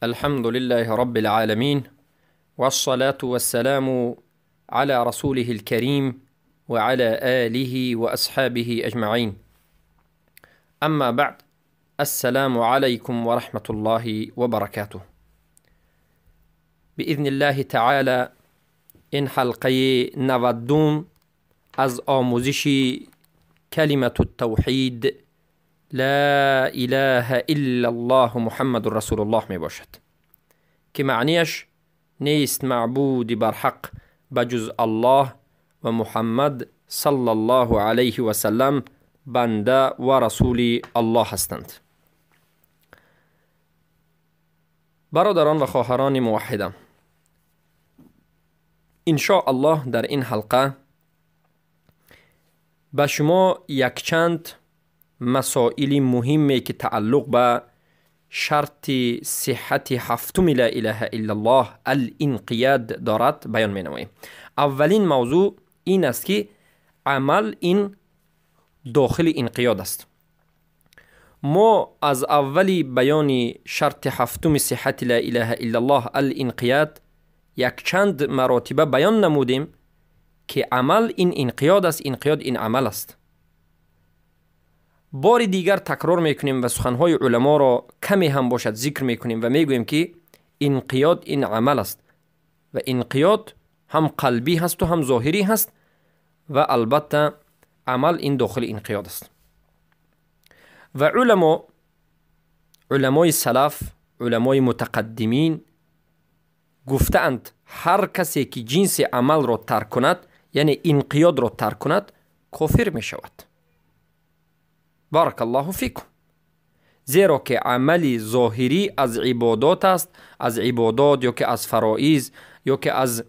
الحمد لله رب العالمين، والصلاة والسلام على رسوله الكريم وعلى آله وأصحابه أجمعين. أما بعد، السلام عليكم ورحمة الله وبركاته. بإذن الله تعالى این حلقه 92 از آموزش کلمة التوحید لا اله الا الله محمد رسول الله می باشد که معنیش نیست معبود برحق بجز الله و محمد صلی الله علیه و سلم بنده و رسول الله هستند. برادران و خواهران موحدم، ان شاء الله در این حلقه به شما یکچند مسائل مهمی که تعلق به شرط صحت هفتم لا اله الا الله الانقیاد دارد بیان می نماییم. اولین موضوع این است که عمل این داخل انقیاد است. ما از اول بیان شرط هفتم صحت لا اله الا الله الانقیاد یکچند مراتبه بیان نمودیم که عمل این انقیاد است، انقیاد این عمل است. بار دیگر تکرار میکنیم و سخنهای علما را کمی هم باشد ذکر میکنیم و میگوییم که انقیاد این عمل است و انقیاد هم قلبی هست و هم ظاهری هست و البته عمل این داخل انقیاد است. و علمای سلف، علمای متقدمین گفتند هر کسی که جنس عمل را ترک کند، یعنی انقیاد را ترک کند، کافر می شود. بارک الله فیکم. زیرا که عمل ظاهری از عبادات است، از عبادات یا که از فرائض یا که از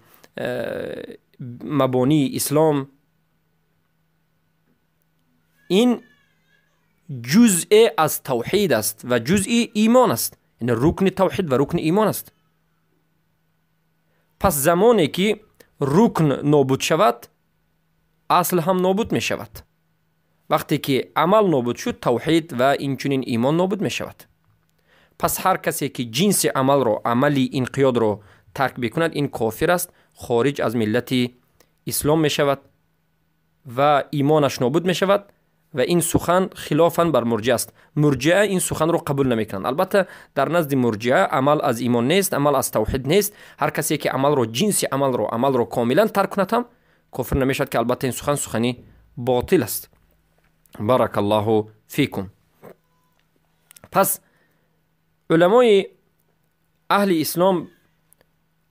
مبانی اسلام، این جزء از توحید است و جزء ایمان است، یعنی رکن توحید و رکن ایمان است. پس زمانی که رکن نابود شود، اصل هم نابود می شود. وقتی که عمل نابود شد، توحید و اینچنین ایمان نابود می شود. پس هر کسی که جنس عمل را، عملی انقیاد را ترک بکند، این کافر است، خارج از ملت اسلام می شود و ایمانش نابود می شود. و این سخن خلافا بر مرجئه است. مرجئه این سخن را قبول نمیکنند. البته در نزد مرجئه عمل از ایمان نیست، عمل از توحید نیست. هر کسی که عمل را، جنس عمل را، عمل را کاملا ترک کند هم کافر نمیشد، که البته این سخن سخنی باطل است. بارک الله فیکم. پس علمای اهل اسلام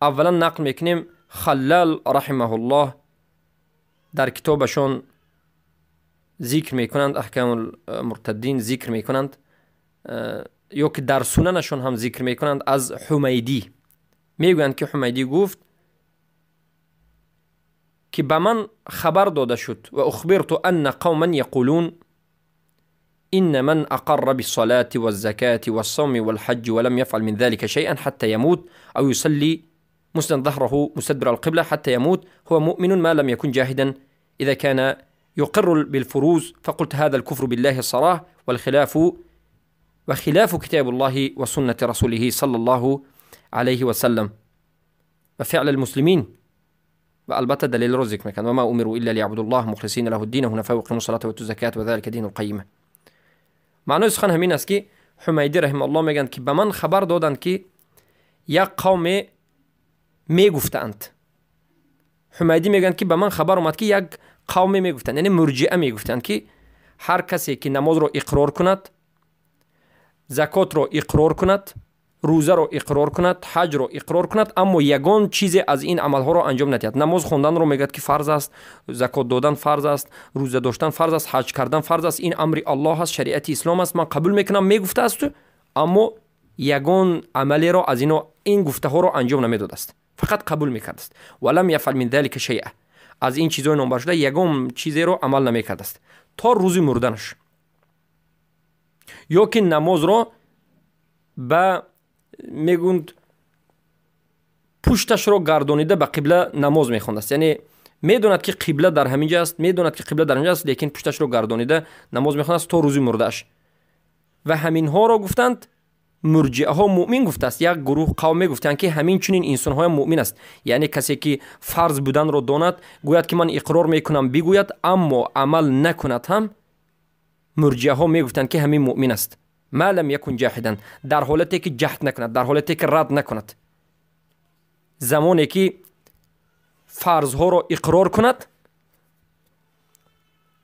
اولا نقل میکنیم خلال رحمه الله در کتابشون ذکر میکنند، احکام المرتدین ذکر میکنند، یا که در سننشون هم ذکر میکنند، از حمیدی میگویند که حمیدی گفت که به من خبر داده شد و اخبرت ان قوما یقولون ان من اقر بالصلاة والزكاة والصوم والحج ولم يفعل من ذلك شيئا حتى يموت او يصلي مسند ظهره مستدبر القبلة حتى يموت هو مؤمن ما لم يكن جاهدا اذا كان يقر بالفروز، فقلت هذا الكفر بالله الصراح والخلاف وخلاف كتاب الله وسنة رسوله صلى الله عليه وسلم وفعل المسلمين. والبته دلیل رو ذکر میکند وما امروا الا ليعبدوا الله مخلصین له الدین حنفاء ويقيموا الصلاة ويؤتوا الزكاة وذلك دین القیمه. معنای سخن همین است که حمیدی رحمه الله میگند که به من خبر دادند که یک قوم میگفتند. حمیدی میگند که به من خبر اومد که یک قوم میگفتند، یعنی مرجئه میگفتند که هر کسی که نماز رو اقرار کند، زکات رو اقرار کند، روزه رو اقرار کند، حج رو اقرار کند، اما یگان چیزی از این عملها رو انجام ندهد. نماز خواندن رو میگد که فرض است، زکات دادن فرض است، روزه داشتن فرض است، حج کردن فرض است، این امر الله است، شریعت اسلام است، من قبول میکنم، میگفته است، اما یگان عملی رو از این گفته ها رو انجام نمیداد است، فقط قبول میکرد است. ولم یفعل من ذلك شیئا، از این چیزهای نامبر شده یگان چیزی رو عمل نمیکرد است تا روز مردنش. یا که نماز رو به میگوند پشتش رو گردانیده به قبله نماز میخوند است، یعنی میدوند که قبله در همینجا است، میدوند که قبله در همینجا است، لیکن پشتش رو گردانیده نماز میخوند است تا روز مردهش. و همینها رو گفتند Мурҷиаҳо муъмин гуфтааст. Як гурӯҳ қавм мегуфтанд, ки ҳамин чунин инсонҳоям муъмин аст, яъне касе ки фарз буданро донад, гӯяд ки ман иқрор мекунам, бигӯяд, аммо амал накунад ҳам, мурҷиаҳо мегуфтанд, ки ҳамин муъмин аст. Ма лам якун ҷаҳидан, дар ҳолате ки ҷаҳд накунад, дар ҳолате ки рад накунад, замоне ки фарзҳоро иқрор кунад,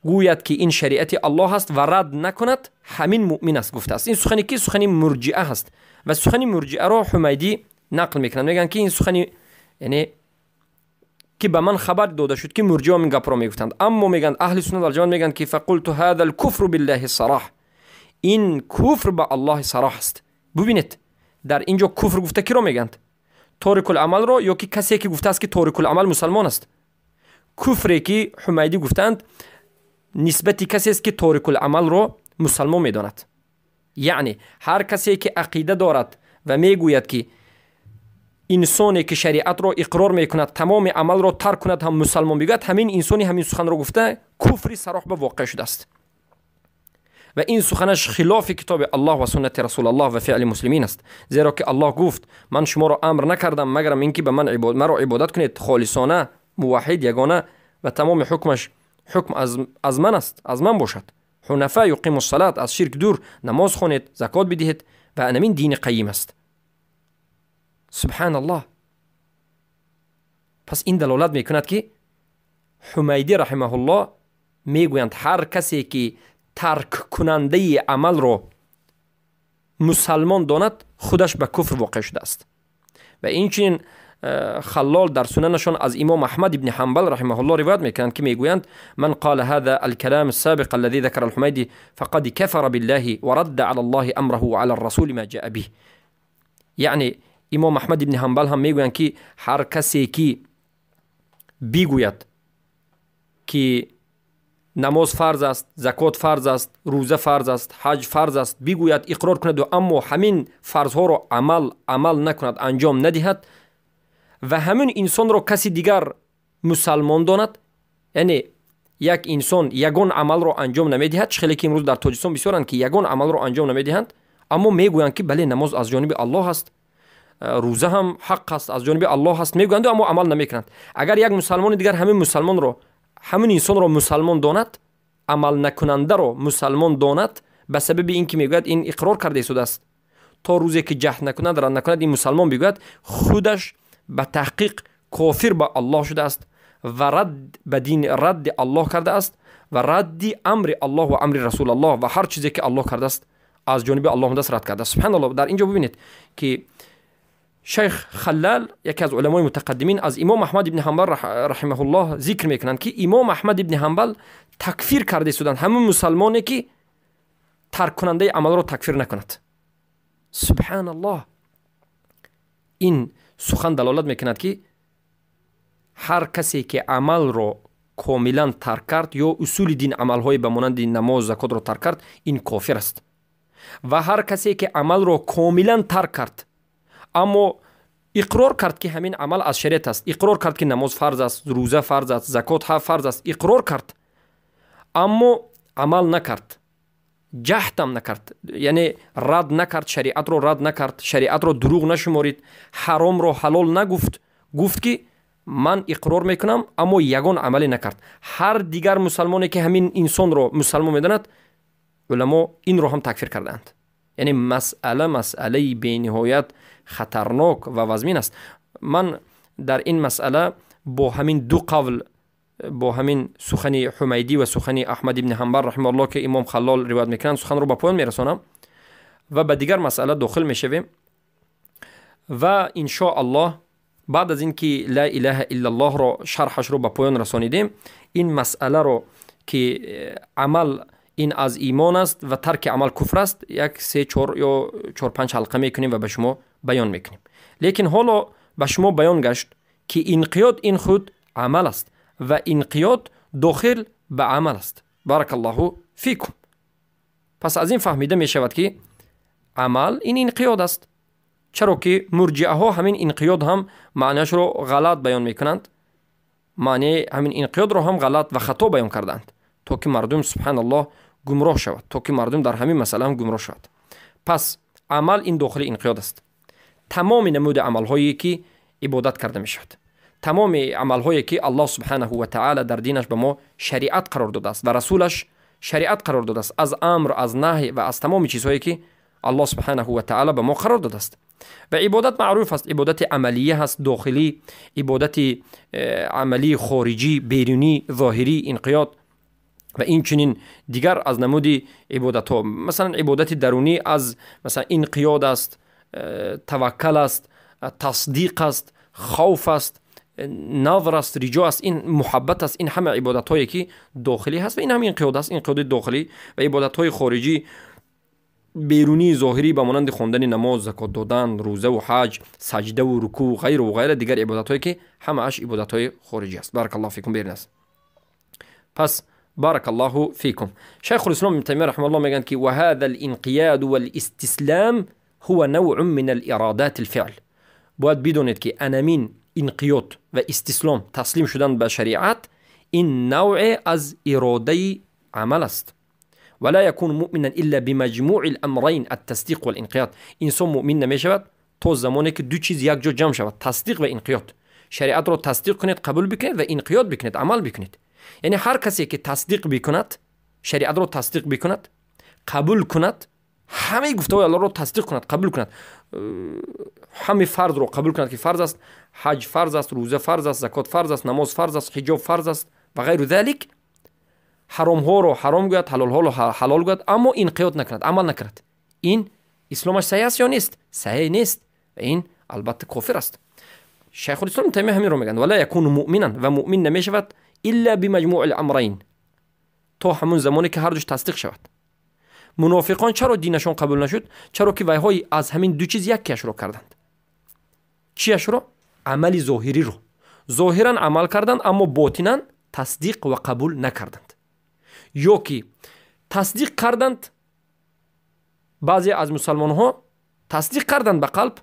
гӯяд ки ин шариати Аллоҳ аст ва рад накунад, ҳамин муъмин аст гуфтааст. Ин сухани ки сухани мурҷиа ҳаст ва сухани мурҷиаро Ҳумайдӣ нақл мекунад. Мегӯянд, ки ин сухани, яъне ки ба ман хабар дода шуд, ки мурҷиа ин гапро мегуфтанд. Аммо мегӯянд аҳли суннат валҷамоат, мегӯянд ки фақулту ҳаза алкуфру биллаҳи сароҳ, ин куфр ба Аллоҳи сароҳ аст. Бубинед, дар ин ҷо куфр гуфта киро мегӯянд? Торикуламалро ё ки касе ки гуфтааст, ки торикуламал мусалмон аст? Куфре ки Ҳумайдӣ гуфтанд, нисбати касест ки торикуламалро мусалмон медонад. Яъне ҳар касе ки ақида дорад ва мегӯяд, ки инсоне ки шариатро иқрор мекунад, тамоми амалро тарк кунад ҳам мусалмон бигӯяд, ҳамин инсони ҳамин суханро гуфта, куфри сароҳ ба воқеъ шудааст ва ин суханаш хилофи китоби Аллоҳ ва суннати Расулаллоҳ ва феъли муслимин аст. Зеро ки Аллоҳ гуфт: ман шуморо амр накардам, магарам ин ки ба ман маро ибодат кунед холисона, муваҳҳид, ягона, ва тамоми ҳукмаш ҳукм аз ман аст, аз ман бошад. Ҳунафа юқиму салат, аз ширк дур, намоз хонед, закот бидиҳед ва анамин дини қайим аст. Субҳаналлоҳ. Пас ин далолат мекунад, ки Ҳумайдӣ раҳимаҳуллоҳ мегӯянд, ҳар касе ки тарккунандаи амалро мусалмон донад, худаш ба куфр воқеъ шудааст. Ва инчунин Халлол дар сунанашон аз имом Аҳмад ибни Ҳанбал раҳимаҳуллоҳ ривоят мекунанд, ки мегӯянд: من قال هذا الكلام السابق الذي ذكر الحميدي فقد كفر بالله ورد على الله أمره وعلى الرسول ما جاء به. یعنی имом Аҳмад ибни Ҳанбал ҳам мегӯянд, ки ҳар касе ки бигӯяд, ки намоз фарз аст, закот фарз аст, рӯза фарз аст, ҳаҷ фарз аст, бигӯяд, иқрор кунаду аммо ҳамин фарзҳоро амал накунад, анҷом надиҳад ва ҳамин инсонро каси дигар мусалмон донад, яъне як инсон ягон амалро анҷом намедиҳад, чӣ хеле ки имрӯз дар Тоҷикистон бисёранд, ки ягон амалро анҷом намедиҳанд, аммо мегӯянд, ки бале, намоз аз ҷониби Аллоҳ аст, рӯза ҳам ҳақ аст, аз ҷониби Аллоҳ аст, мегӯянду аммо амал намекунанд. Агар як мусалмони дигар ҳамин мусалмонро, ҳамин инсонро мусалмон донад, амалнакунандаро мусалмон донад, ба сабаби ин ки мегӯяд, ин иқрор карда истодааст, то рӯзе ки ҷаҳд накунад, рад накунад, ин мусалмон бигӯяд, худаш ба таҳқиқ кофир ба Аллоҳ шудааст ва рад ба дин, радди Аллоҳ кардааст ва радди амри Аллоҳ ва амри Расулаллоҳ ва ҳар чизе ки Аллоҳ кардааст, аз ҷониби Аллоҳ омадааст, рад кардааст. Субҳаналлоҳ. Дар ин ҷо бибинед, ки шайх Халлал, яке аз уламои мутақаддимин, аз имом Аҳмад ибни Ҳанбал раҳимаҳуллоҳ зикр мекунанд, ки имом Аҳмад ибни Ҳанбал такфир карда истоданд ҳамин мусалмоне ки тарккунандаи амалро такфир накунад. Субҳаналлоҳ. Ин сухан далолат мекунад, ки ҳар касе ки амалро комилан тарк кард ё усули дин, амалҳое ба монанди намоз, закотро тарк кард, ин кофир аст. Ва ҳар касе ки амалро комилан тарк кард, аммо иқрор кард, ки ҳамин амал аз шариат аст, иқрор кард, ки намоз фарз аст, рӯза фарз аст, закот фарз аст, иқрор кард, аммо амал накард, ҷаҳдам накард, яъне рад накард, шариатро рад накард, шариатро дурӯғ нашуморид, ҳаромро ҳалол нагуфт, гуфт ки ман иқрор мекунам, аммо ягон амале накард, ҳар дигар мусалмоне ки ҳамин инсонро мусалмон медонад, уламо инро ҳам такфир кардаанд. Яъне масъала масъалаи бениҳоят хатарнок ва вазмин аст. Ман дар ин масъала бо ҳамин ду қавл, бо ҳамин сухани Ҳумайдӣ ва сухани Аҳмад ибни Ҳанбал раҳимауллоҳ, ки имом Халлол ривоят мекунанд, суханро ба поён мерасонам ва ба дигар масъала дохил мешавем. Ва иншо Аллоҳ, баъд аз ин ки ла илаҳа иллаллоҳро шарҳашро ба поён расонидем, ин масъаларо, ки амал ин аз имон аст ва тарки амал куфр аст, як се чор ё чор панҷ ҳалқа мекунем ва ба шумо баён мекунем. Лекин ҳоло ба шумо баён гашт, ки инқиёд ин худ амал аст ва инқиёд дохил ба амал аст. Баракаллоҳу фикум. Пас аз ин фаҳмида мешавад, ки амал ин инқиёд аст, чаро ки мурҷиаҳо ҳамин инқиёд ҳам маънияшро ғалат баён мекунанд, маънияи ҳамин инқиёдро ҳам ғалат ва хато баён кардаанд, то ки мардум, субҳаналлоҳ, гумроҳ шавад, то ки мардум дар ҳамин масъала ҳам гумроҳ шавад. Пас Амал ин дохили инқиёд аст. Тамоми намуди амалҳое ки ибодат карда мешавад, тамоми амалҳое ки Аллоҳ субҳанаҳу ва таъала дар динаш ба мо шариат қарор додааст ва расулаш шариат қарор додааст, аз амр, аз наҳй ва аз тамоми чизҳое ки Аллоҳ субҳанаҳу ва таъала ба мо қарор додааст. Ва ибодат маъруф аст, ибодати амалия ҳаст, дохилӣ, ибодати амалии хориҷӣ, берунӣ, зоҳирӣ, инқиёд ва инчунин дигар аз намуди ибодатҳо. Масалан, ибодати дарунӣ аз масалан инқиёд аст, таваккал аст, тасдиқ аст, хавф аст, назр аст, риҷо аст, ин муҳаббат аст. Ин ҳама ибодатҳое ки дохилӣ ҳаст ва ин ҳам инқиёд аст, инқиёди дохилӣ. Ва ибодатҳои хориҷӣ, берунӣ, зоҳирӣ ба монанди хондани намоз, закот додан, рӯзаву ҳаҷ, саҷдаву рукӯъ, ғайру ғайра, дигар ибодатҳое ки ҳамааш ибодатҳои хориҷӣ аст. Баракаллоҳу фикум. Берин аст. Пас баракаллоҳу фикум. Шайхулислом ибн Таймия раҳимаҳуллоҳ мегӯянд ки ва ҳаза алинқияду валистислам ҳува навъун мин алиродати алфиъл. Бояд бидонед ки анамин инқиёд ва истислом, таслим шудан ба шариат, ин навъе аз иродаи амал аст. ولا يكون مؤمنا إلا بمجموع الأمرين التصديق والانقياد. إنسان مؤمن نمیشود تا زمانی که دو چیز یک جا جمع شود، تصدیق و انقیاد. شریعت را تصدیق کنید، قبول بکنید و انقیاد بکنید، عمل بکنید. یعنی هر کسی که تصدیق بکند، شریعت را تصدیق بکند، قبول کند، همه گفته های الله را تصدیق کند، قبول کند، همه فرض را قبول کند که فرض است، حج فرض است، روزه فرض است، زکات فرض است، نماز فرض است، حجاب فرض است و غیر ذلك. حرام‌ها رو حرام گوید، حلال‌ها رو حلال گوید، اما انقیاد نکند، عمل نکند، این اسلامش صحیح است یا نیست؟ صحیح نیست و این البته کافر است. شیخ الاسلام تیمیه همین رو میگن ولا یکون مؤمنا، و مؤمن نمیشود الا بمجموع الامرین، تا همون زمانی که هر دوش تصدیق شود. منافقان چرا دینشون قبول نشد؟ چرا که ویهای از همین دو چیز یکیش رو کردند. چیش رو؟ عمل ظاهری رو. ظاهرا عمل کردند اما باطنا تصدیق و قبول نکردند. یا که تصدیق کردند، بعضی از مسلمان ها تصدیق کردند به قلب،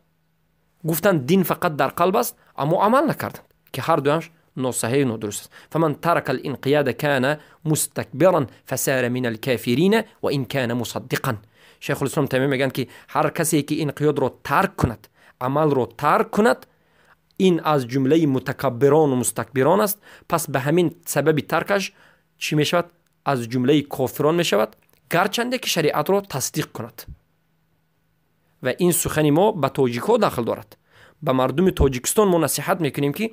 گفتند دین فقط در قلب است، اما عمل نکردند که هر دویش ناصحیح و نادرست است. فمن ترك الانقياد كان مستكبرا فسار من الكافرين وان كان مصدقا. شیخ الاسلام تیمیه میگن که هر کسی که انقیاد را ترک کند، عمل را ترک کند، این از جمله متکبران و مستکبران است. پس به همین سبب ترکش چی میشود؟ از جمله کافران میشود، گرچنده که شریعت را تصدیق کند. و این سخن ما به تاجیک‌ها داخل دارد. به مردم تاجیکستان ما نصیحت میکنیم که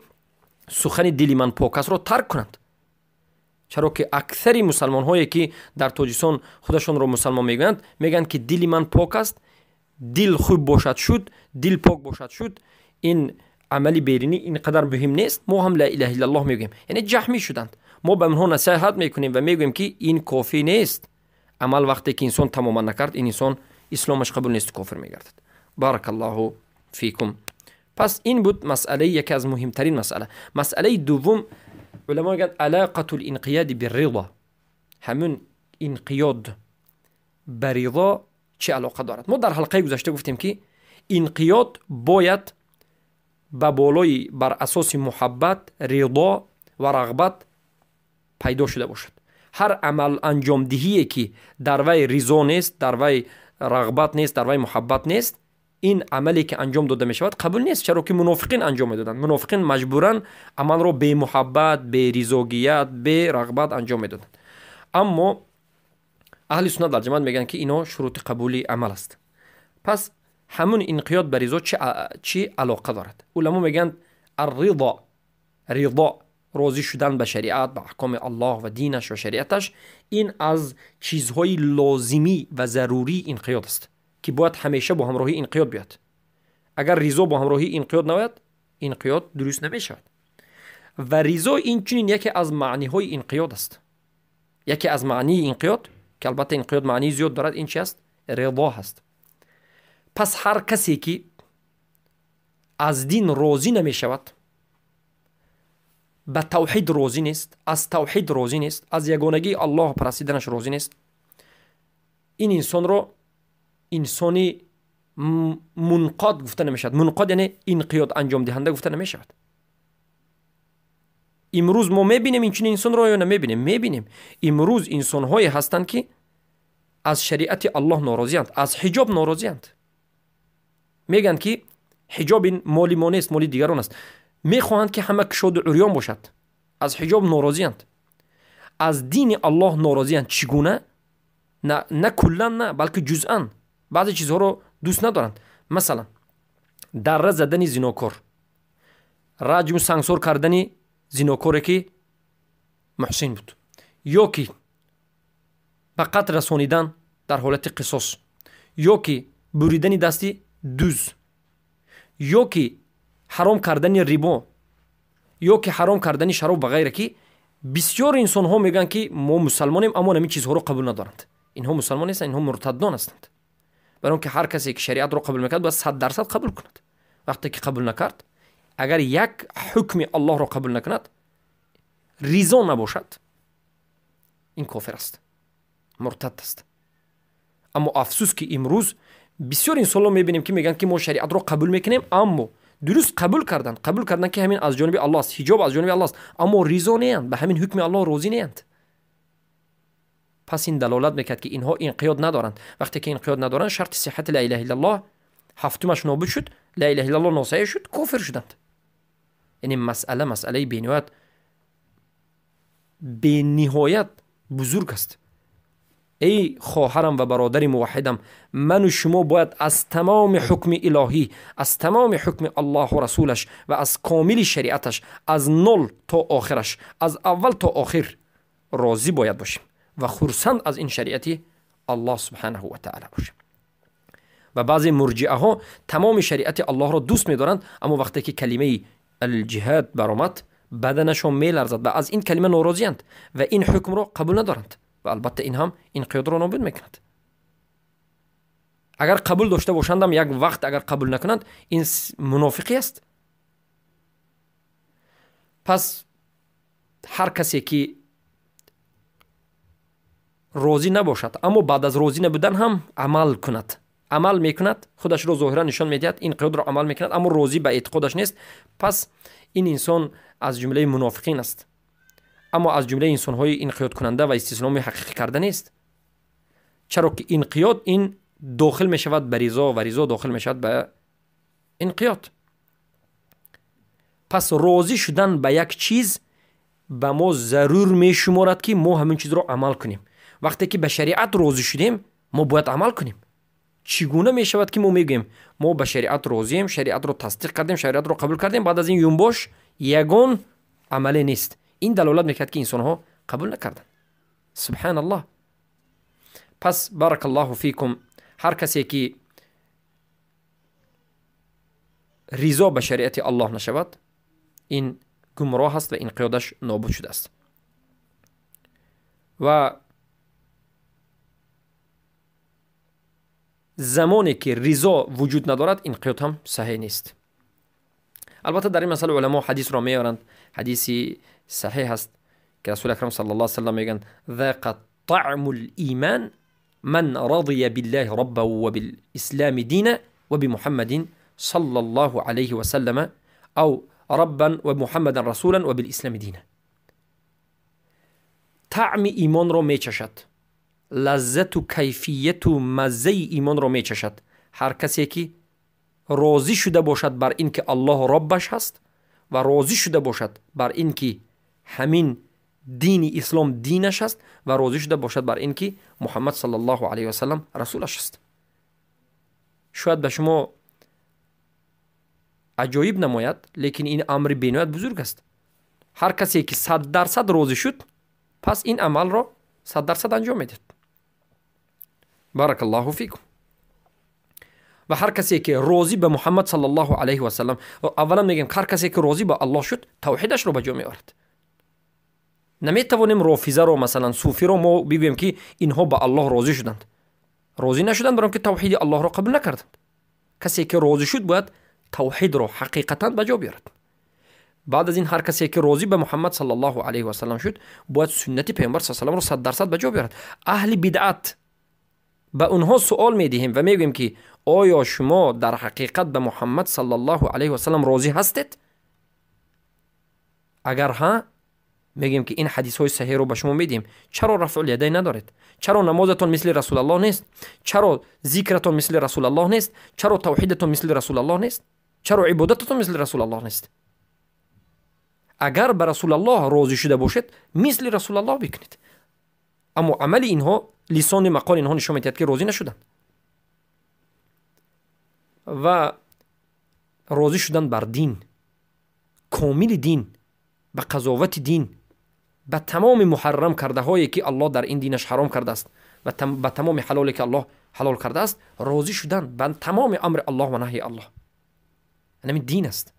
سخن دلی من پاک است را ترک کنند، چرا که اکثر مسلمان هایی که در تاجیکستان خودشان را مسلمان میگویند، میگن که دلی من پاک است، دل خوب باشد شد، دل پاک باشد شد، این عمل بیرونی اینقدر مهم نیست، ما هم لا اله الا الله میگوییم. یعنی جهمی شدند. ما به آنها نصیحت میکنیم و میگوییم که این کافی نیست. عمل وقتی که انسان تماما نکرد، این انسان اسلامش قبول نیست، کافر میگردد. بارک الله فیکم. پس این بود مسئله، یکی از مهمترین مسئله. مسئله دوم علما میگن علاقة الانقیاد بالرضا. همون انقیاد به رضا چه علاقه دارد؟ ما در حلقه گذشته گفتیم که انقیاد باید به بالای بر اساس محبت، رضا و رغبت پیدا شده باشد. هر عمل انجام دهی که در وی رضا نیست، در وی رغبت نیست، در وی محبت نیست، این عملی که انجام داده می شود قبول نیست. چرا که منافقین انجام میدادند. منافقین مجبورا عمل را به محبت، به رضاگیت، به رغبت انجام میدادند. اما اهل سنت در جماعت میگن که اینا شروط قبولی عمل است. پس همون انقیاد به رضا چی علاقه دارد؟ علما میگن الرضا، رضا، راضی شدن به شریعت، به احکام الله و دینش و شریعتش، این از چیزهای لازمی و ضروری انقیاد است که باید همیشه با همراهی انقیاد بیاد. اگر رضا با همراهی انقیاد نباید، انقیاد درست نمیشود. و رضا این چنین یکی از معنی های انقیاد است. یکی از معنی انقیاد که البته انقیاد معنی زیاد دارد، این چی است؟ رضا هست. پس هر کسی که از دین راضی نمی شود، به توحید راضی نیست، از توحید راضی نیست، از یگانگی الله پرستیدنش راضی نیست، این انسان را انسانی منقاد گفته نمیشود. منقاد یعنی انقیاد انجام دهنده گفته نمیشود. امروز ما میبینیم این چنین انسان را یا نمیبینیم؟ میبینیم. امروز انسانهایی هستند که از شریعت الله ناراضی‌اند، از حجاب ناراضی‌اند. Мегӯянд, ки ҳиҷоб ин моли мо нест, моли дигарон аст. Мехоҳанд, ки ҳама кушоду урён бошад. Аз ҳиҷоб норозиянд, аз дини Аллоҳ норозиянд. Чӣ гуна? На куллан, на, балки ҷузъан баъзе чизҳоро дӯст надоранд. Масалан, дарра задани зинокор, раҷму сангсор кардани зинокоре, ки муҳсин буд, ё ки ба қатл расонидан дар ҳолати қисос, ё ки буридани дасти дуз, ё ки ҳаром кардани рибо, ё ки ҳаром кардани шароб ва ғайра, ки бисёр инсонҳо мегӯянд, ки мо мусалмонем, аммо ҳамин чизҳоро қабул надоранд. Инҳо мусалмон нестанд, инҳо муртаддон ҳастанд. Барои он ки ҳар касе ки шариатро қабул мекард, бояд 100% қабул кунад. Вақте ки қабул накард, агар як ҳукми Аллоҳро қабул накунад, ризо набошад, ин кофир аст, муртад аст. Аммо афсӯс, ки имрӯз бисёр инсонҳо мебинем, ки мегӯянд, ки мо шариатро қабул мекунем, аммо дуруст қабул карданд, қабул карданд, ки ҳамин аз ҷониби Аллоҳ аст, ҳиҷоб аз ҷониби Аллоҳ аст, аммо ризо неянд, ба ҳамин ҳукми Аллоҳ розӣ неянд. Пас ин далолат мекард, ки инҳо инқиёд надоранд. Вақте ки инқиёд надоранд, шарти сиҳати ла илаҳа иллаллоҳ ҳафтумаш нобуд шуд, ла илаҳа иллаллоҳ носаҳеҳ шуд, кофир шуданд. Яъне масъала масъалаи бениҳоят бузург аст. Эй хоҳарам ва бародари муваҳҳидам, ману шумо бояд аз тамоми ҳукми илоҳӣ, аз тамоми ҳукми Аллоҳу расулаш ва аз комили шариаташ, аз нол то охираш, аз аввал то охир розӣ бояд бошем ва хурсанд аз ин шариати Аллоҳ субҳанаҳу ва таъала бошем. Ва баъзе мурҷиаҳо тамоми шариати Аллоҳро дӯст медоранд, аммо вақте ки калимаи алҷиҳад баромад, баданашон меларзад ва аз ин калима норозиянд ва ин ҳукмро қабул надоранд. Ва албатта ин ҳам инқиёдро нобуд мекунад. Агар қабул дошта бошандам, як вақт агар қабул накунанд, ин мунофиқӣ аст. Пас ҳар касе ки розӣ набошад, аммо баъд аз розӣ набудан ҳам амал кунад, амал мекунад, худашро зоҳиран нишон медиҳад, инқиёдро амал мекунад, аммо розӣ ба эътиқодаш нест, пас ин инсон аз ҷумлаи мунофиқин аст, аммо аз ҷумлаи инсонҳои инқиёдкунанда ва истисломи ҳақиқӣ карда нест. Чаро ки инқиёд ин дохил мешавад ба ризо ва ризо дохил мешавад ба инқиёд. Пас розӣ шудан ба як чиз ба мо зарур мешуморад, ки мо ҳамин чизро амал кунем. Вақте ки ба шариат розӣ шудем, мо бояд амал кунем. Чӣ гуна мешавад, ки мо мегӯем, мо ба шариат розием, шариатро тасдиқ кардем, шариатро қабул кардем, баъд аз ин юнбош ягон амале нест? Ин далолат мекард, ки инсонҳо қабул накарданд. Субҳаналлоҳ. Пас баракаллоҳу фикум, ҳар касе ки ризо ба шариати Аллоҳ нашавад, ин гумроҳ аст ва инқиёдаш нобуд шудааст. Ва замоне ки ризо вуҷуд надорад, инқиёд ҳам саҳеҳ нест. Албатта дар ин масъала уламо ҳадисро меоранд, ҳадиси саҳеҳ аст, ки расули акрам саллаллоҳу алайҳи васаллам мегӯянд: ذاق طعم الإيمان من رضي بالله ربا وبالإسلام دينا وبمحمد صلى الله عليه وسلم أو ربا ومحمدا رسولا وبالإسلام دينا. طعم ایمان رو میچشد، لذت و کیفیت و مزه ایمان رو میچشد هر کسی که راضی شده باشد بر اینکه الله ربش هست و راضی شده باشد بر اینکه همین دین اسلام دینش است و راضی شده باشد بر اینکه محمد صلی الله علیه و سلم رسولش است. شاید به شما عجایب نماید، لیکن این امر بینایت بزرگ است. هر کسی که 100% راضی شد، پس این عمل را 100% انجام میدهد. بارک الله فیکم. و هر کسی که راضی به محمد صلی الله علیه و سلم، اولا میگم هر کسی که راضی به الله شد، توحیدش رو به جا میآورد. نمیتوانیم رافضه رو، مثلا صوفی رو ما بگوییم که اینها به الله راضی شدند. راضی نشدند برای که توحید الله را قبول نکردند. کسی که راضی شد باید توحید رو حقیقتا به جا بیارد. بعد از این هر کسی که راضی به محمد صلی الله علیه و سلم شد، باید سنت پیامبر صلی الله علیه و سلم رو 100% به جا بیارد. اهل بدعت به اونها سوال میدهیم و میگوییم که آیا شما در حقیقت به محمد صلی الله علیه و سلم راضی هستید؟ اگر ها، Мегӯем, ки ин ҳадисҳои саҳеҳро ба шумо медиҳем. Чаро рафъулядайн надоред? Чаро намозатон мисли Расулаллоҳ нест? Чаро зикратон мисли Расулаллоҳ нест? Чаро тавҳидатон мисли Расулаллоҳ нест? Чаро ибодататон мисли Расулаллоҳ нест? Агар ба Расулаллоҳ розӣ шуда бошед, мисли Расулаллоҳ бикунед. Аммо амали инҳо, лисони мақоли инҳо нишон медиҳад, ки розӣ нашуданд. Ва розӣ шудан бар дин, комили дин, ба қазовати дин, ба тамоми муҳаррам кардаҳое, ки Аллоҳ дар ин динаш ҳаром кардааст, ва ба тамоми ҳалоле, ки Аллоҳ ҳалол кардааст, розӣ шудан ба тамоми амри Аллоҳ ва наҳйи Аллоҳ. Ҳамин дин аст.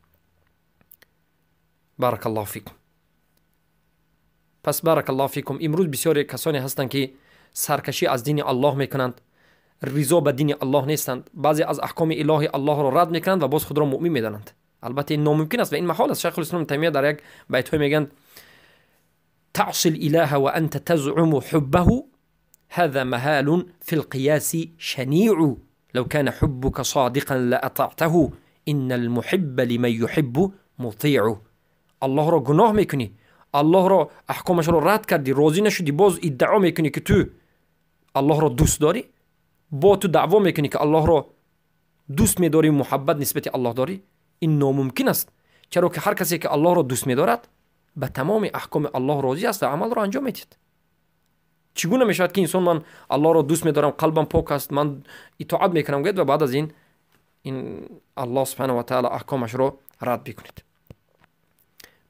Баракаллоҳу фикум. Пас баракаллоҳу фикум, имрӯз бисёре касоне ҳастанд, ки саркашӣ аз дини Аллоҳ мекунанд, ризо ба дини Аллоҳ нестанд, баъзе аз аҳкоми илоҳи Аллоҳро рад мекунанд ва боз худро муъмин медонанд. Албатта, ин номумкин аст ва ин маҳол аст. Шайхулислом Таймия дар як байтҳое мегӯянд: تعصي الإله وأنت تزعم حبه هذا محال في القياس شنيع لو كان حبك صادقا لأطعته إن المحب لمن يحب مطيع. Аллоҳро гуноҳ мекунӣ, Аллоҳро аҳкомашро рад кардӣ, розӣ нашудӣ, боз иддао мекунӣ, ки ту Аллоҳро дӯст дорӣ. Бо ту даъво мекунӣ, ки Аллоҳро дӯст медорӣ, муҳаббат нисбати Аллоҳ дорӣ. Ин номумкин аст, чаро ки ҳар касе, ки Аллоҳро дӯст медорад, ба тамоми аҳкоми Аллоҳ розӣ аст ва амалро анҷом медиҳад. Чӣ гуна мешавад, ки инсон ман Аллоҳро дӯст медорам, қалбам пок аст, ман итоат мекунам гӯяд ва баъд аз ин Аллоҳ субҳанаҳу ва таала аҳкомашро рад бикунед?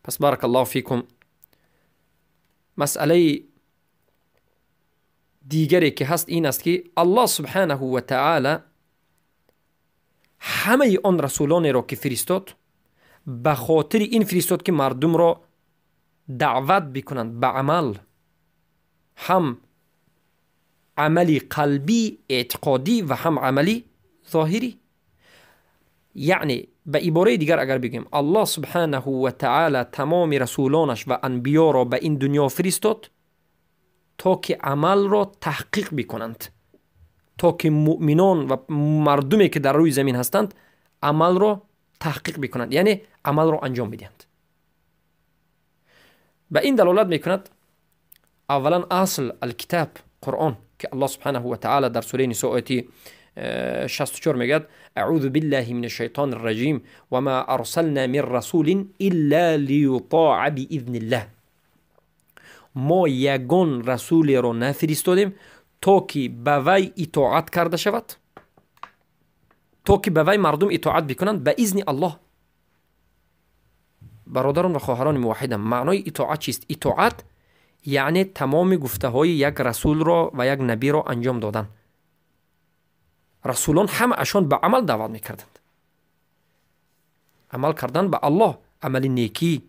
Пас баракаллоҳу фикум, масъалаи дигаре, ки ҳаст, ин аст, ки Аллоҳ субҳанаҳу ва таала ҳамаи он расулонеро, ки фиристод, ба хотири ин фиристод, ки мардумро даъват бикунанд ба амал, ҳам амали қалбӣ, эътиқодӣ ва ҳам амали зоҳирӣ. Яъне, ба ибораи дигар агар бигӯем, Аллоҳ субҳанаҳу ва таала тамоми расулонаш ва анбиёро ба ин дунё фиристод, то ки амалро таҳқиқ бикунанд, то ки муъминон ва мардуме, ки дар рӯи замин ҳастанд, амалро таҳқиқ бикунанд, яъне амалро анҷом бидиҳанд. Ба ин далолат мекунад аввалан асл алкитаб, Қуръон, ки Аллоҳ субҳанаҳу ва таала дар сураи Нисо, ояти 64 мегӯяд: أعوذ بالله من الشيطان الرجيم وما أرسلنا من رسول إلا ليطاع بإذن الله. Мо ягон расулеро нафиристодем, то ки ба вай итоат карда шавад, то ки ба вай мардум итоат бикунанд ба изни Аллоҳ. Бародарон ва хоҳарони муваҳҳидам, маънои итоат чист? Итоат яъне тамоми гуфтаҳои як расулро ва як набиро анҷом додан. Расулон ҳамаашон ба амал даъват мекарданд, амал кардан ба Аллоҳ, амали некӣ,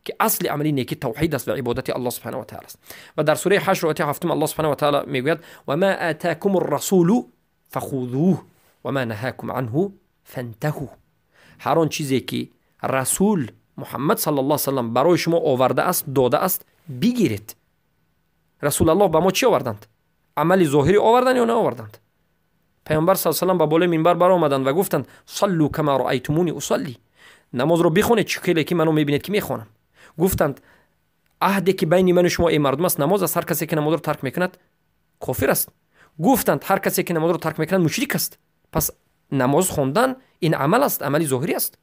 ки асли амали некӣ тавҳид аст ва ибодати Аллоҳ субҳана ва таала аст. Ва дар сураи Ҳашр, ояти 7, Аллоҳ субҳана ва таала мегӯяд: وما آتاكم الرسول فخذوه وما نهاكم عنه فانتهوا. Ҳар он чизе, ки расул Муҳаммад саллаллоҳу салам барои шумо овардааст, додааст, бигиред. Расулаллоҳ ба мо чӣ оварданд? Амали зоҳирӣ оварданд ё наоварданд? Паёмбар с салам ба болои минбар баромаданд ва гуфтанд: صلوا كما رأيتموني أصلي. Намозро бихонед, чӣ хеле ки маро мебинед, ки мехонам. Гуфтанд: аҳде, ки байни ману шумо, эй мардум, аст, намоз аст. Ҳар касе, ки намозро тарк мекунад, кофир аст. Гуфтанд: ҳар касе, ки намозро тарк мекунад, мушрик аст. Пас намоз хондан ин амал аст, амали зоҳирӣ аст.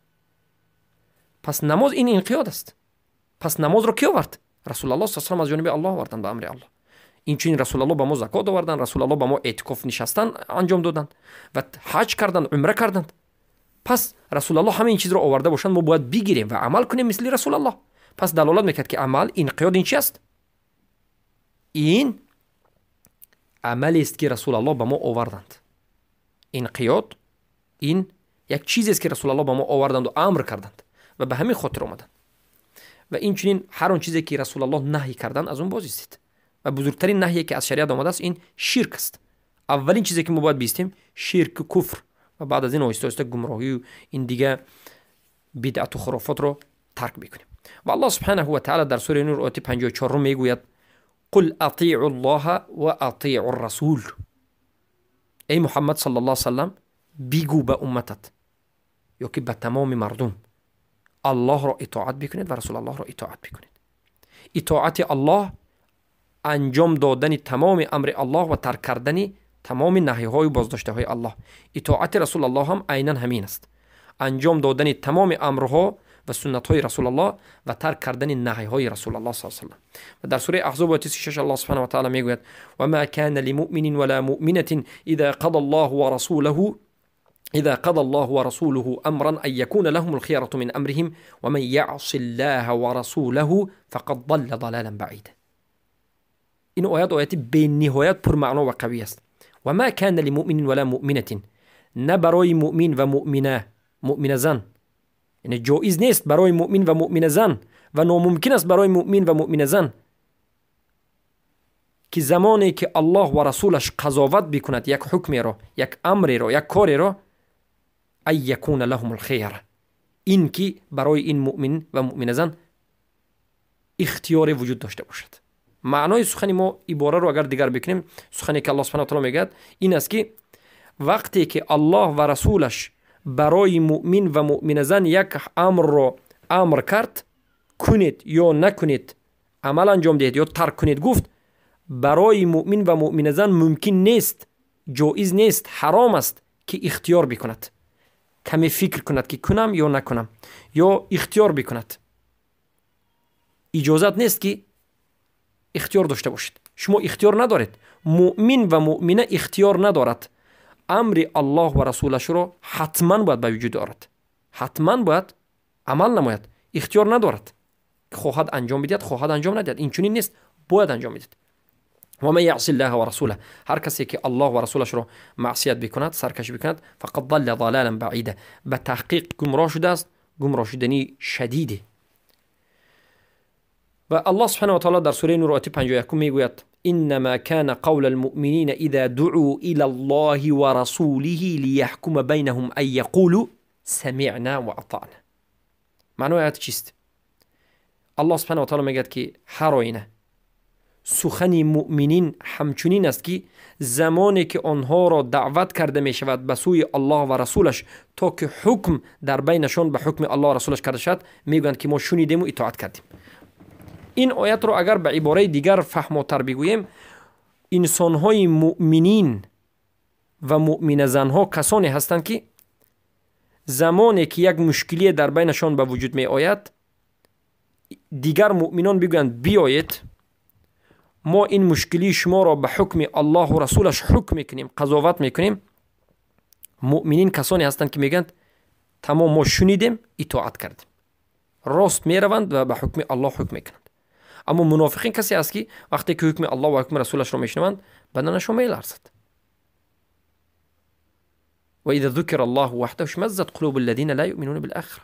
Пас намоз ин инқиёд аст. Пас намозро ки овард? Расулаллоҳ с салам аз ҷониби Аллоҳ оварданд, ба амри Аллоҳ. Инчунин Расулаллоҳ ба мо закот оварданд, Расулаллоҳ ба мо эътикоф нишастан анҷом доданд ва ҳаҷ карданд, умра карданд. Пас Расулаллоҳ ҳама ин чизро оварда бошанд, мо бояд бигирем ва амал кунем мисли Расулаллоҳ. Пас далолат мекард, ки амал, инқиёд ин чи аст? Ин амалест, ки Расулаллоҳ ба мо оварданд. Инқиёд ин як чизест, ки Расулаллоҳ ба мо оварданду амр карданд ва ба ҳамин хотир омаданд. Ва инчунин ҳар он чизе, ки Расулаллоҳ наҳй карданд, аз он боз истед. Ва бузургтарин наҳйе, ки аз шариат омадааст, ин ширк аст. Аввалин чизе, ки мо бояд биистем, ширку куфр ва баъд аз ин оҳиста оҳиста гумроҳию ин дига бидъату хурофотро тарк мекунем. Ва Аллоҳ субҳанаҳу ва таала дар сураи Нур, ояти 54 мегӯяд: قل أطيعوا الله وأطيعوا الرسول. Эй Муҳаммад саллаллоҳу салам, бигӯ ба умматат ё ки ба тамоми мардум: Аллоҳро итоат бикунед ва Расулаллоҳро итоат бикунед. Итоати Аллоҳ анҷом додани тамоми амри Аллоҳ ва тарк кардани тамоми наҳйҳою боздоштаҳои Аллоҳ. Итоати Расулаллоҳ ҳам айнан ҳамин аст. Анҷом додани тамоми амрҳо ва суннатҳои Расулаллоҳ ва тарк кардани наҳйҳои Расулаллоҳ саллаллоҳу алайҳи васаллам. Ва дар сураи Аҳзоб ояти 36 Аллоҳ субҳанаҳу ва таъала мегӯяд: ва ма кана лимуъминин ва ла муъминатин иза қада Аллоҳу ва расулаҳу إذا قضى الله ورسوله أمرا أن يكون لهم الخيرة من أمرهم ومن يعص الله ورسوله فقد ضل ضلالا بعيدا. این آیات آیات بینهایت پرمعنا و قوی است. و ما كان لمؤمن ولا مؤمنة، نه برای مؤمن و مؤمنه، مؤمنه زن، یعنی جایز نیست برای مؤمن و مؤمنه زن و ناممکن است برای مؤمن و مؤمنه زن که زمانی که الله و رسولش قضاوت بکند یک حکمی را، یک امری را، یک کاری را، ای یکون لهم الخیر، این که برای این مؤمن و مؤمنه زن اختیار وجود داشته باشد. معنای سخن ما عباره رو اگر دیگر بکنیم، سخنی که الله سبحانه و تعالی میگه این است که وقتی که الله و رسولش برای مؤمن و مؤمنه زن یک امر رو امر کرد، کنید یا نکنید، عمل انجام دهید یا ترک کنید، گفت برای مؤمن و مؤمنه زن ممکن نیست، جایز نیست، حرام است که اختیار بکند، کمی فکر کند که کنم یا نکنم، یا اختیار بکند. اجازت نیست که اختیار داشته باشید. شما اختیار ندارید. مؤمن و مؤمنه اختیار ندارد. امر الله و رسولش را حتما باید به وجود آورد، حتما باید عمل نماید. اختیار ندارد، خواهد انجام بدهد، خواهد انجام ندهد، این چنین نیست، باید انجام بدهد. و من یعص الله و رسوله، هر کسی که الله و رسولش را معصیت بکند، سرکشی بکند، فقد ضل ضلالا بعیدا، به تحقیق گمراه شده است، گمراه شدنی شدیده. و الله سبحانه و تعالی در سوره نور آیه 51 میگوید: انما كان قول المؤمنین اذا دعوا الى الله ورسوله ليحكم بينهم ان يقولوا سمعنا واطعنا. معنای آیت چیست؟ الله سبحانه و تعالی میگوید که هر آینه سخن مؤمنین همچنین است که زمانی که آنها را دعوت کرده می شود به سوی الله و رسولش تا که حکم در بینشان به حکم الله و رسولش کرده شود، میگویند که ما شنیدیم و اطاعت کردیم. این آیت رو اگر به عباره دیگر فهماتر بگوییم، انسانهای مؤمنین و مؤمن زنها کسانی هستند که زمانی که یک مشکلی در بینشان به وجود می آید، دیگر مؤمنان بگویند بیایید ما این مشکلی شما را به حکم الله و رسولش حکم میکنیم، قضاوت میکنیم. مؤمنین کسانی هستند که میگند تمام ما شنیدیم، اطاعت کردیم، راست میروند و به حکم الله حکم میکنند. اما منافقین کسی است که وقتی که حکم الله و حکم رسولش را میشنوند بدنشان میلرزد. و اذا ذکر الله وحده اشمئزت قلوب الذین لا یؤمنون بالآخرة.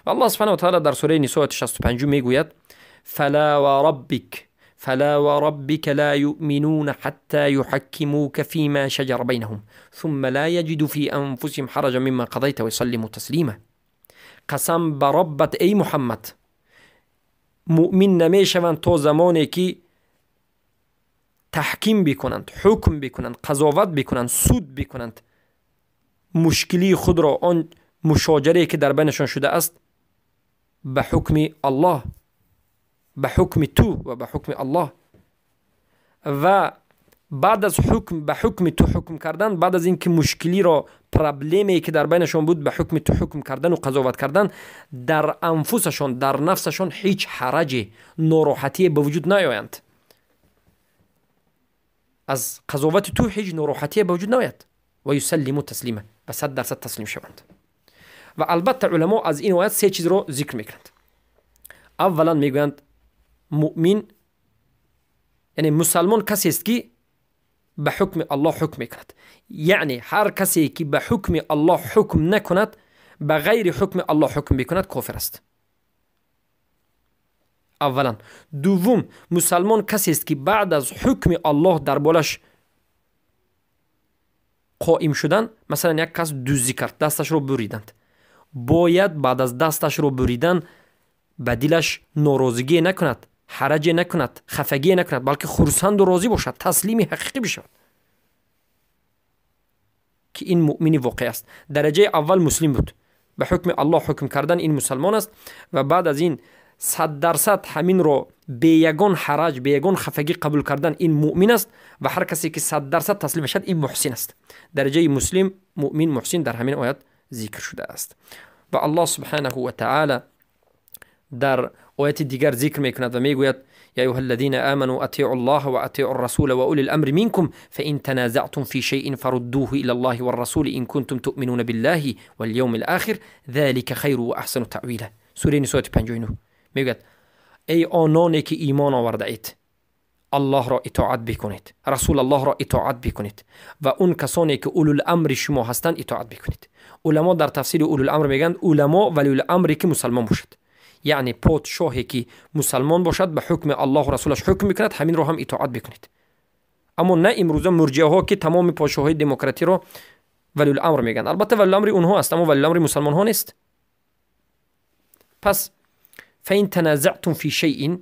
و الله سبحانه و تعالی در سوره نساء 65 میگوید: فلا وربك لا يؤمنون حتى يحكموك فيما شجر بينهم ثم لا يجدوا في أنفسهم حرجا مما قضيت ويسلموا تسليما. قسم بربت ای محمد، مؤمن نمیشوند تا زمانی که تحکیم بکنند، حکم بکنند، قضاوت بکنند، سود بکنند، مشکلی خود را، آن مشاجره که در بینشان شده است، به حکم الله، به حکم تو و به حکم الله، و بعد از حکم به حکم تو حکم کردن، بعد از اینکه مشکلی را، پرابلمی که در بینشان بود، به حکم تو حکم کردن و قضاوت کردن، در انفسشان، در نفسشان هیچ حرج، ناراحتی به وجود نیایند. از قضاوت تو هیچ ناراحتی به وجود نیاید. و یسلموا تسلیما، به 100% تسلیم شوند. و البته علما از این آیت سه چیز را ذکر میکنند. اولا میگویند مؤمن، یعنی مسلمان کسی است که به حکم الله حکم میکند. یعنی هر کسی که به حکم الله حکم نکند، به غیر حکم الله حکم بکند، کافر است. اولا. دوم، مسلمان کسی است که بعد از حکم الله در بالش قائم شدن، مثلا یک کس دزدی کرد، دستش رو بریدند، باید بعد از دستش رو بریدن به دلش ناراضگی نکند، حرج نکند، خفگی نکند، بلکه خرسند و راضی باشد، تسلیم حقیقی بشود، که این مؤمن واقعی است. درجه اول مسلم بود، به حکم الله حکم کردن این مسلمان است، و بعد از این 100% ҳаминро бе ягон ҳараҷ, бе ягон хафагӣ қабул кардан, ин муъмин аст ва ҳар касе ки 100% таслим мешавад, ин муҳсин аст. Дараҷаи муслим, муъмин, муҳсин дар ҳамин оят зикр шудааст. Ва Аллоҳ субҳанаҳу ва таъала дар ояти дигар зикр мекунад ва мегӯяд: يا أيها الذين آمنوا أطيعوا الله وأطيعوا الرسول وأولي الأمر منكم فإن تنازعتم في شيء فردوه إلى الله والرسول إن كنتم تؤمنون بالله واليوم الآخر ذلك خير وأحسن تأويلا. سورة نساء 59 میگوید ای آنانی که ایمان آورده اید، الله را اطاعت بکنید، رسول الله را اطاعت بکنید و اون کسانی که اولو الامر شما هستند اطاعت بکنید. علما در تفسیر اولو الامر میگن علما ولی الامری که مسلمان باشد، یعنی پادشاهی که مسلمان باشد به حکم الله و رسولش حکم میکند، همین رو هم اطاعت بکنید. اما نه امروزه مرجعه ها که تمام پادشاهی دموکراتی رو ولی الامر میگن. البته ولی الامر اونها است، اما ولی الامر مسلمان ها نیست. پس فإن تنازعتم في شيء،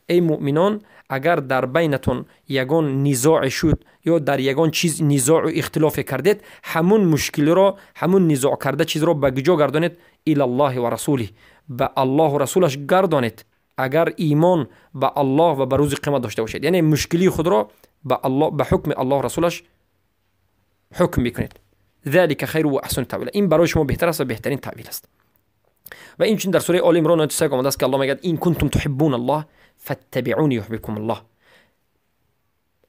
ای مؤمنان اگر در بینتون یگان نزاع شد یا در یگان چیز نزاع و اختلاف کردید، همون مشکل را، همون نزاع کرده چیز را به کجا گردانید؟ الی الله و رسوله، به الله و رسولش گردانید. اگر ایمان به الله و به روز قیامت داشته باشید، یعنی مشکلی خود را به الله، به حکم الله و رسولش حکم میکنید. ذلك خیر و احسن تأویلا، این برای شما بهتر است و بهترین تأویل است. و این چون در سوره آل عمران آیه 3 آمده است که الله میگه این کنتم تحبون الله فاتبعونی یحببکم الله.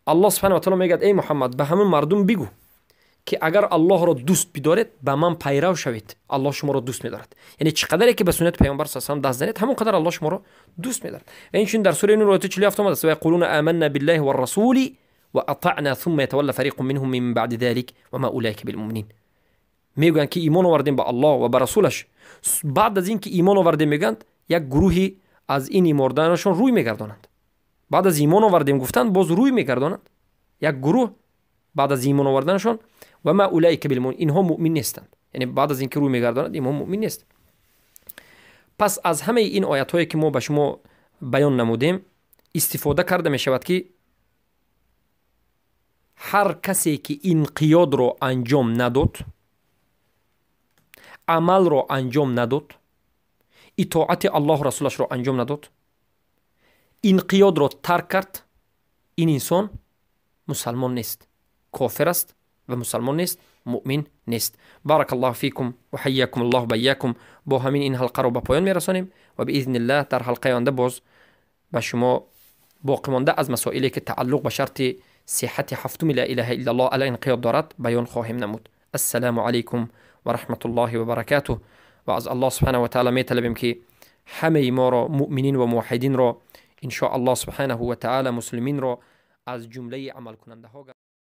الله سبحانه و تعالی میگه ای محمد به همون مردم بگو که اگر الله را دوست بدارید به من پیرو شوید، الله شما را دوست می‌دارد. یعنی چقدری که به سنت پیامبر صلی الله علیه و دست زنید، همون قدر الله شما را دوست می‌دارد. و این چون در سوره نور آیه 47 آمده است و یقولون آمنا بالله والرسول واطعنا ثم يتولى فريق منهم من بعد ذلك وما اولئك بالمؤمنین. میگویند که ایمان آوردیم به الله و به رسولش، بعد از اینکه ایمان آوردیم میگند یک گروهی از این ایمان آوردنشون روی میگردانند. بعد از ایمان آوردیم گفتند باز روی میگردانند. یک گروه بعد از ایمان آوردنشون و ما اولئک بالمؤمنین، اینها مؤمن نیستند. یعنی بعد از اینکه روی میگردانند اینها مؤمن نیست. پس از همه این آیات هایی که ما به شما بیان نمودیم استفاده کرده میشود که هر کسی که انقیاد رو انجام نداد، عمل رو انجام نداد، اطاعت الله رسولش رو انجام نداد، انقیاد رو ترک کرد، این انسان مسلمان نیست، کافر است و مسلمان نیست، مؤمن نیست. بارک الله فیکم و حیاکم الله بیاکم. با همین این حلقه رو به پایان میرسانیم و باذن الله در حلقه آینده باز به شما باقی مانده از مسائلی که تعلق به شرط صحت هفتم لا اله الا الله الانقیاد دارد بیان خواهیم نمود. السلام علیکم و رحمت الله و برکاته. و از الله سبحانه و تعالی میطلبیم که همه ما را مؤمنین و موحدین را ان شاء الله سبحانه و تعالی مسلمین را از جمله عمل کننده ها